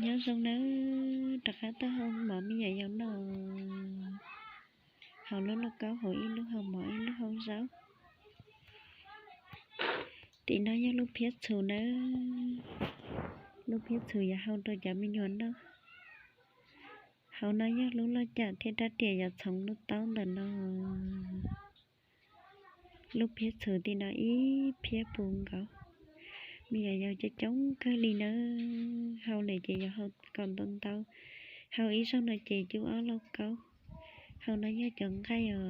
Nyob zoo nawb, rov qab tuaj hau mov me nyuam yaus noj. Hau lub lauj kaub, hau ib lub, hau mov ib lub, hau zaub. Tim no yog lub phiab txhuv nawb. Lub phiab txhuv yuav hau rau cov me nyuam noj. Hauv no yog lub lauj kaub thiab rab riam yuav txhoov lub taub ntawm no. Lub phiab txhuv tim no ib phiab puv nkaus. Me nyuam yaus coob coob kawg li nawb. Hau lawm ces yuav hau kom ntau ntau. Hau ib zaug no ces cub ob lauj kaub. Hau no yog cov nqaij os,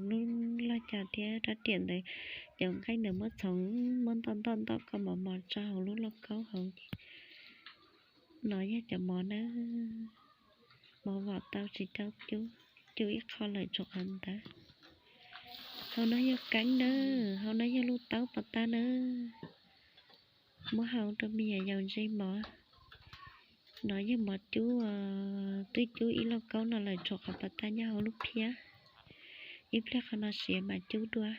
lub lauj kaub thiab rab riam ntawd, cov nqaij ntawd muab txhoov, muab ntoj ntoj ntoj kom mos mos tso hauv lub lauj kaub hauv. No yog cov mov nawb, mov vom tau tsis tau cub, cub ib qho lawm tshuav qhov ntawd. Hauv no yog keeb nawb, hauv no yog lub taub pas tas nawb. Muab hau rau me nyuam yaus ntse mov. No yog mov cub, twb cub ib lauj kaub no lawm tshuav qhov pas tas nyob hauv lub phiab. Ib pliag qhov no siav mas cub dua.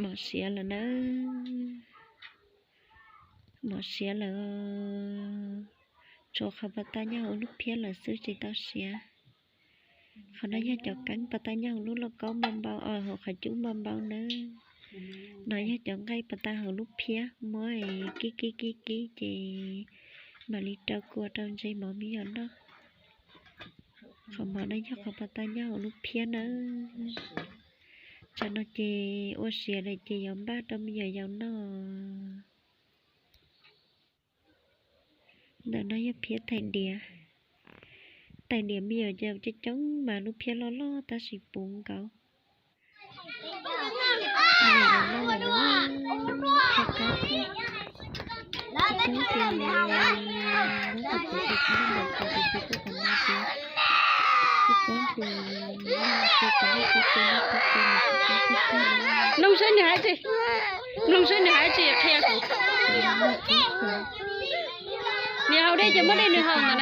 Mov siav lawm nawb. Mov siav lawm. Tshuav qhov pas tas nyob hauv lub phiab lawm xwb tsis tau siav. Qhov no yog cov keeb pas tas nyob hauv lub lauj kaub npau npau, hauv qhov cub npau npau nawb. No yog cov nqaij pas tas hauv lub phiab, muab kib kib kib kib ces mam li rau kua rau ntse mov me nyuam noj. Qhov mov no yog qhov pas tas nyob hauv lub phiab nawb. Tsam no ces ua siav lawm ces yuav npaj rau me nyuam yaus noj. Ntawm no yog phiab tais diav. Tais diav me nyuam yaus coob coob mas lub phiab loj loj tab sis puv nkaus. Mloog saib nws hais tsi, mloog saib nws hais tsi qhia kuv. Nws haus dej ces muab dej nws haus ntawd na.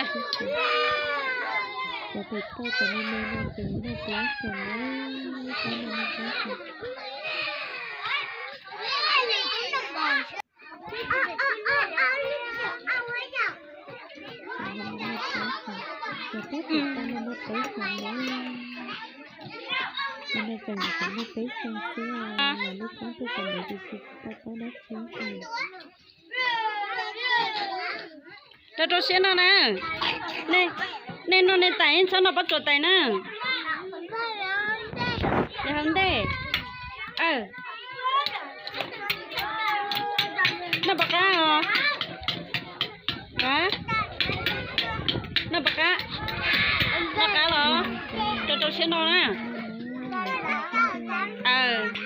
Rau rau siab noj na. Nej noj nej tais, txhob noj pob tsuas tais na. Noj haus ntej. Noj puas qab os? Noj puas qab? Noj qab los? Rau rau siab noj na. Aw.